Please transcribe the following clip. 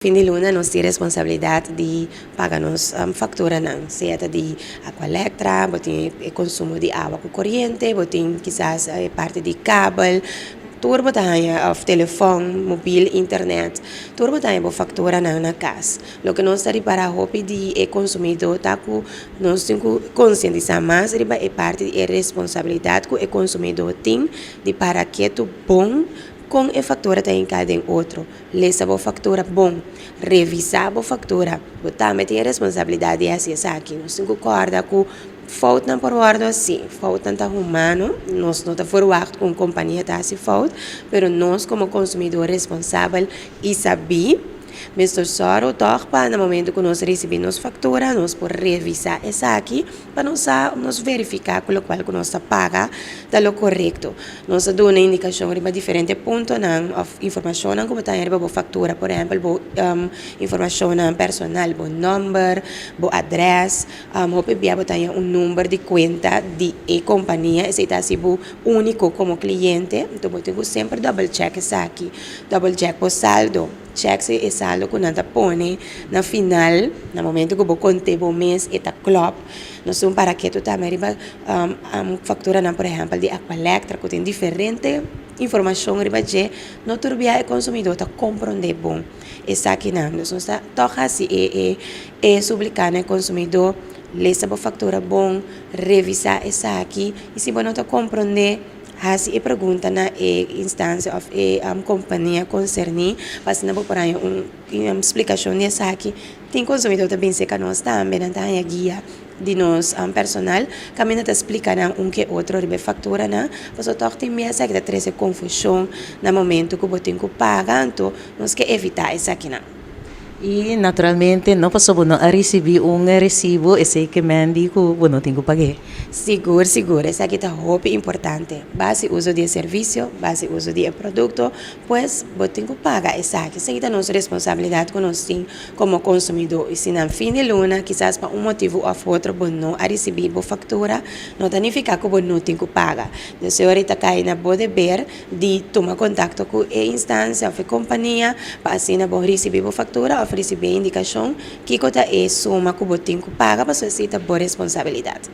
Fin di luna nos tin responsabilidat di paga nos fakturanan, sea ta di Aqualectra, bo tin e konsumo di awa ku koriente, bo tin kisas e parti di kabel, tur bo ta haña òf telefòn mobil, internet, tur bo ta haña bo fakturanan na kas. Loke nos ta ripará hopi di e konsumidó ta ku nos tin ku konsientisá mas riba e parti di e responsabilidat ku e konsumidó tin di para ketu bon kon e faktura ta hinká den otro. Lesa bo faktura bon. Revisá bo faktura. Bo tambe tin e responsabilidat di hasi esaki. Nos tin ku kòrda ku foutnan por wòrdu hasi. Foutnan ta humano. Nos no ta ferwagt ku un kompania ta hasi fout, pero nos komo konsumidó responsabel i sabí mester sòru tòg pa na momento ku nos risibí nos faktura nos por revisá esaki pa nos sa, nos verifiká ku lokual ku nos ta paga ta lo korekto. Nos a duna indikashon riba diferente puntonan òf informashonnan ku bo ta haña riba bo faktura. Por ehèmpel, bo informashonnan personal, bo nòmber, bo adrès. Hopi bia bo ta haña un number di kuenta di e kompania, esei ta hasi bo úniko komo kliente. Anto bo tin ku semper dòbel chèk esaki, dòbel chèk bo saldo, chèk si e saldo ku nan ta pone na final, na momento ku bo kont'é bo mes e ta klòp. Nos tin un paraketo tambe riba fakturanan por ehèmpel di Aqualectra ku tin diferente informashon riba dje, no tur bia e konsumidó ta komprondé bon esakinan. Dus nos ta tòg hasi e e supliká na e konsumidó lesa bo faktura bon, revisá esaki i si bo no ta komprondé hasi e pregunta na e instansia òf e kompania konserní pa asina bo por haña un splikashon di esaki. Tin konsumidó ta bin serka nos tambe, nan ta haña guia di nos personal kaminda ta splika nan un ke otro riba e fakturanan, pasobra tòg tin bia esaki ta trese konfushon na momentu ku bo tin ku paga, anto nos ke evitá esakinan. I naturalmente no pasobra bo no a risibí un resibo esei ke men di ku bo no tin ku pag'é. Sigur, sigur, esaki ta hopi importante. Base uso di e servisio, base uso di e produkto, pues bo tin ku paga esaki. Esaki ta nos responsabilidat ku nos tin komo konsumidó. I si na fin di luna kisas pa un motibu òf otro bo no a risibí bo faktura, no ta nifiká ku bo no tin ku paga. Entonces ora ta kai na bo deber di tuma kontakto ku e instansia òf e kompania pa asina bo risibí bo faktura òf risibí e indikashon kiko ta e suma ku bo tin ku paga pasobra esei ta bo responsabilidat.